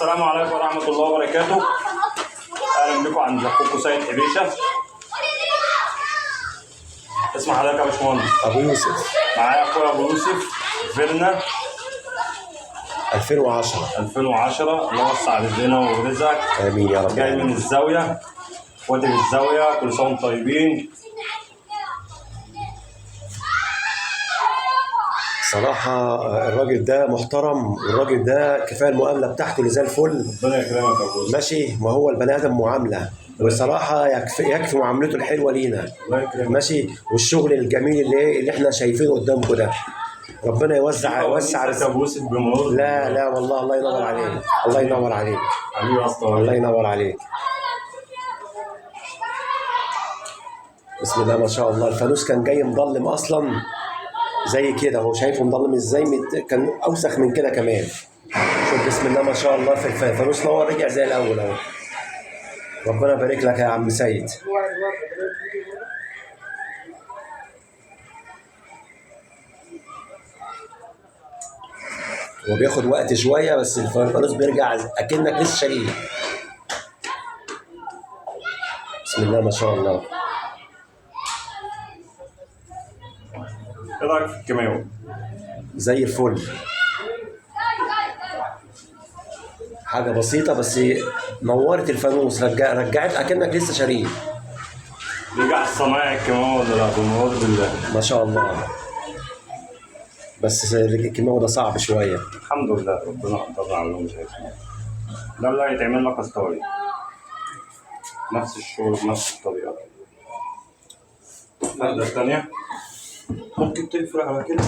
السلام عليكم ورحمة الله وبركاته. اهلا بكم عند اخوكم سيد حبيشه. اسمع حضرتك يا باشمهندس. ابو يوسف. معايا اخويا ابو يوسف فيرنا 2010. 2010، الله يوسع رزقنا ورزقك. امين يا رب. جاي من الزاوية، اخواتي في الزاوية، كل سنة وانتم طيبين. صراحة الراجل ده محترم، والراجل ده كفاية المقابلة بتاعته اللي زي الفل. ربنا يكرمك يا ابو يوسف. ماشي، ما هو البني ادم معاملة، وصراحة يكفي معاملته الحلوة لينا. الله يكرمك. ماشي، والشغل الجميل اللي احنا شايفينه قدامكم ده، ربنا يوسع يا رزق. ابو يوسف بمرور. لا لا والله، الله ينور عليك، الله ينور عليك. حبيبي يا اسطى. الله ينور عليك. بسم الله ما شاء الله، الفانوس كان جاي مضلم اصلا زي كده، هو شايفه مضلم ازاي، كان اوسخ من كده كمان. شوف بسم الله ما شاء الله، في الفانوس نور، رجع زي الاول اهو. ربنا يبارك لك يا عم سيد. هو بياخد وقت شوية، بس الفانوس بيرجع اكنك لسه شاريه. بسم الله ما شاء الله. ايه رايك في الكيماوي؟ زي الفل، حاجة بسيطة بس نورت الفانوس، رجعت اكنك لسه شاريه. رجع الصنايعي الكيماوي ولا لا؟ بمرور بالله. ما شاء الله، بس الكيماوي ده صعب شوية. الحمد لله، ربنا قدرنا على اللي مش عايزينه. ده اللي هيتعمل لك استوائي، نفس الشغل بنفس الطريقة. الفردة التانية ممكن تقفل على كده.